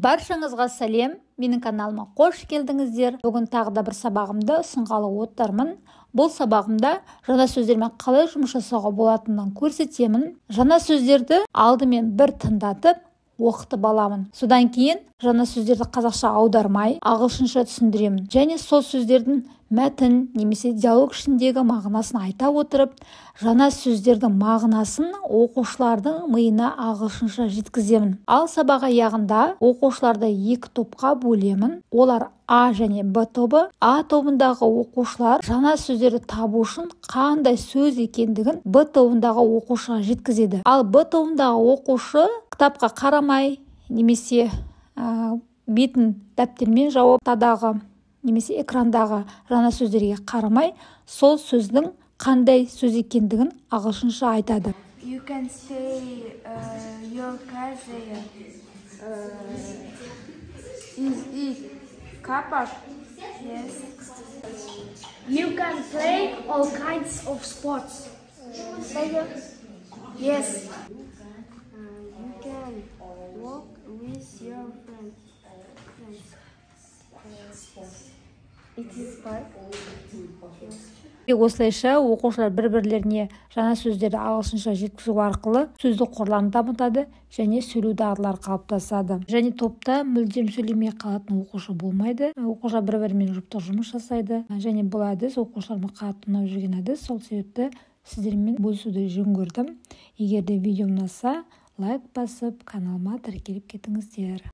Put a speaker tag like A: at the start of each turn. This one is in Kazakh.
A: Баршаңызға сәлем! Менің каналыма қош келдіңіздер! Бүгін тағы да бір сабағымды ұсынғалы отырмын. Бұл сабағымда жаңа сөздермен қалай жұмыс жасауға болатынын көрсетемін. Жаңа сөздерді алдымен бір тыңдатып, оқытып аламын. Содан кейін жаңа сөздерді қазақша аудармай, ағылшынша түсіндіремін. Және сол сөздердің мәтін немесе диалог ішіндегі мағынасын айта отырып, жаңа сөздердің мағынасын оқушылардың миына ағылшынша жеткіземін. Ал сабақ аяғында оқушыларды екі топқа бөлемін. Олар А және Б тобы. А тобындағы оқушылар жаңа сөздерді табу үшін қандай сөз екендігін Б тобындағы оқушыға жеткізеді. Ал Б тобындағы оқушы кітапқа қарамай немесе бетін дәптермен жауып, тадағы немесе экрандағы жаңа сөздерге қарамай, сол сөздің қандай сөз екендігін ағылшынша айтады.
B: You can stay your car there. Is it car park? Yes.
C: You can play all kinds of sports.
B: Yes. You can walk with your friends. It is park.
A: Осылайша оқушылар бір-бірлеріне жаңа сөздерді ағылшынша жеткізу арқылы сөздік қорларын дамытады және сөйлеу дағдылары қалыптасады. Және топта мүлдем сөйлемей қалатын оқушы болмайды. Оқушылар бір-бірімен жұптық жұмыс жасайды. Және бұл әдіс оқушыларыма қатты ұнап жүрген әдіс. Сол себепті сіздермен бөлісуді жөн көрдім. Егер де видео ұнаса, лайк басып, каналыма тіркеліп кетіңіздер.